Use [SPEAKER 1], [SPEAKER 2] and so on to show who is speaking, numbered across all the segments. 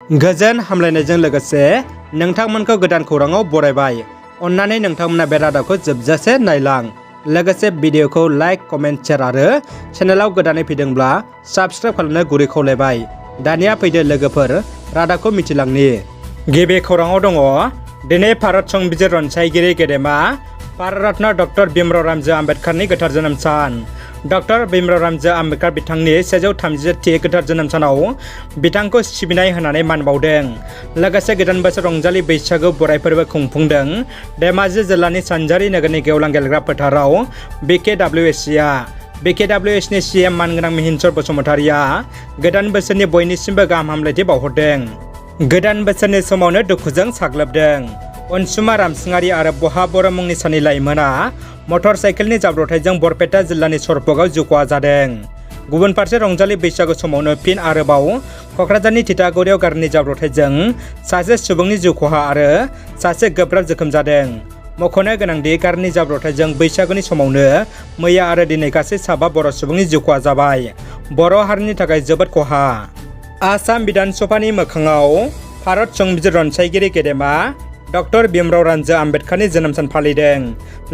[SPEAKER 1] गोजोन हामलायनायजों लोगोसे नोंथांमोनखौ गोदान खौराङाव बरायबाय। अन्नानै नोंथांमोना बे रादाबखौ जोबजासे नायलां। लोगोसे भिडिअखौ लाइक, कमेन्ट, शेयार आरो चेनेलाव गोदानै फैदोंब्ला साबस्क्राइब खालामनो गुरै खावलायबाय। दानिया फैदो लोगोफोर रादाबखौ मिथिलांनि। गिबि खौराङाव दङ दिनै भारत संबिजिर रनसायगिरि गेदेमा भारत रत्न डक्टर भीमराव रामजो आम्बेडकारनि गोथार जोनोम सान। डक्टर भीमराव रामजो आम्बेडकार बिथांनि 130थि गोथार जोनोम सानाव बिथांखौ सिबिनाय होनानै मान बावदों। लोगोसे गोदान बोसोर रंजालि बैसागु बराय फोरबो खुंफुंदों। धेमाजि जिल्लानि सानजारि नोगोरनि गेवलां गेलेग्रा फोथाराव BKWSCआ BKWSनि CM मानगोनां मिहिनचर बसुमतारिया गोदान बोसोरनि बयनिसिमबो गाहाम हामलायथि बावहरदों। गोदान बोसोरनि समावनो दुखुजों साग्लोबदों। अनसुमा रामसिंहारि आरो बहा बर' मुंनि सानै लाइमोना मटर साइकेलनि जाब्रबथायजों बरपेटा जिल्लानि सरपगाव जिउ खहा जादों। गुबुन फारसे रंजालि बैसागु समावनो फिन आरोबाव क'क्राझारनि थिथागुरियाव गारिनि जाब्रबथायजों सासे सुबुंनि जिउ खहा आरो सासे गोब्राब जोखोम जादों। मख'नो गोनांदि गारिनि जाब्रबथायजों बैसागुनि समावनो मैया आरो दिनै गासै 7 बर' सुबुंनि जिउ खहा जाबाय। बर' हारिनि थाखाय जोबोद खहा। आसाम बिधान सभानि मोखाङाव भारत संबिजिर रनसायगिरि गेदेमा डक्टर भीमराव रामजो आम्बेडकारनि जोनोम सान फालिदों।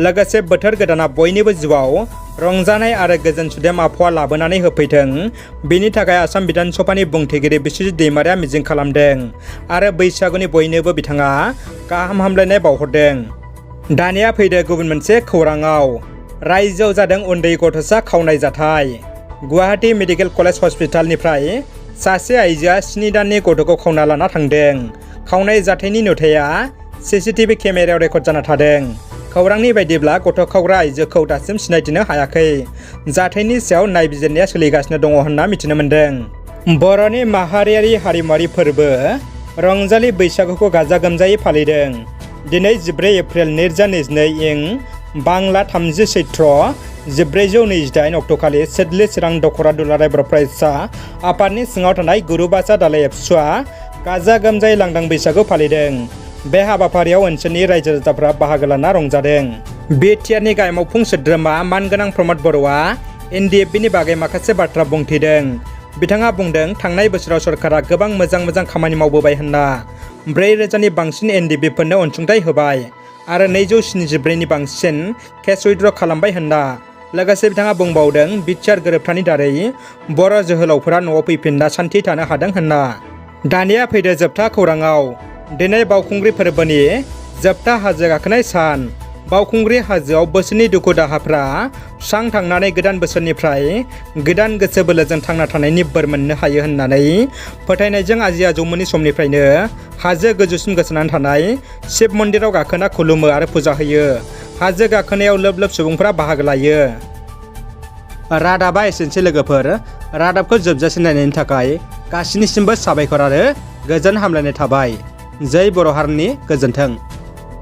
[SPEAKER 1] लोगोसे बोथोर गोदाना बयनिबो जिउआव रंजानाय आरो गोजोन सुदेम आबहावा लाबोनानै होफैथों। बेनि थाखाय आसाम बिधान सभानि बुंथिगिरि बिस्वजित दैमारिया मिजिं खालामदों आरो बैसागुनि बयनोबो बिथाङा गाहाम हामलायनाय बावहरदों। दानिया फैदो गुबुन मोनसे खौराङाव। रायजोआव जादों उन्दै गथ'सा खावनाय जाथाय। गुवाहाटी मेडिकेल कलेज हस्पिटालनिफ्राय सासे आइजोआ 7 दाननि गथ'खौ खावना लाना थांदों। खावनाय जाथायनि नुथाया CCTV केमेरायाव रेकर्ड जाना थादों। खौरांनि बायदिब्ला गथ' खावग्रा आइजोखौ दासिम सिनायथिनो हायाखै। जाथायनि सायाव नायबिजिरनाया सोलिगासिनो दङ होनना मिथिनो मोन्दों। बर'नि माहारियारि हारिमुआरि फोरबो रंजालि बैसागुखौ गाजा गोमजायै फालिदों। दिनै 14 एप्रिल 2022 इं बांला 30 चैत्र 1428 अक्ट'खालि सिडली चिरां दख'रा दुलाराय बर' फरायसा आफादनि सिङाव थानाय गुरुबासा दालाइ एबसुआ गाजा गोमजायै लांदां बैसागु फालिदों। बे हाबाफारियाव ओनसोलनि रायजो राजाफ्रा बाहागो लाना रंजादों। BTRनि गाहाय मावफुं सोद्रोमा मानगोनां प्रमद बर'आ NDFBनि बागै माखासे बाथ्रा बुंथिदों। बिथाङा बुंदों थांनाय बोसोराव सरकारा गोबां मोजां खामानि मावबोबाय होनना 4,000नि बांसिन NDFBफोरनो अनसुंथाइ होबाय आरो 274नि बांसिन केस उइथड्र खालामबाय होनना। लोगोसे बिथाङा बुंबावदों BTR गोरोबथानि दारै बर' जोहोलावफोरा न'आव फैफिनना सान्थि थानो हादों होनना। दानिया फैदो जोबथा खौराङाव। दिनै बावखुंग्रि फोरबोनि जोबथा हाजो गाखोनाय सान। बावखुंग्रि हाजोआव बोसोरनि दुखु दाहाफ्रा स्रां थांनानै गोदान बोसोरनिफ्राय गोदान गोसो बोलोजों थांना थानायनि बोर मोननो हायो होननानै फोथायनायजों आजै आजौमोननि समनिफ्रायनो हाजो गोजौसिम गोसारनानै थानाय शिब मन्दिराव गाखोना खुलुमो आरो फुजा होयो। हाजो गाखोनायाव लोब सुबुंफोरा बाहागो लायो। रादाबा एसेनोसै लोगोफोर। रादाबखौ जोबजासे नायनायनि थाखाय गासिनिसिमबो साबायखर आरो गोजोन हामलायनाय थाबाय। जै बर' हारिनि गोजोन्थों।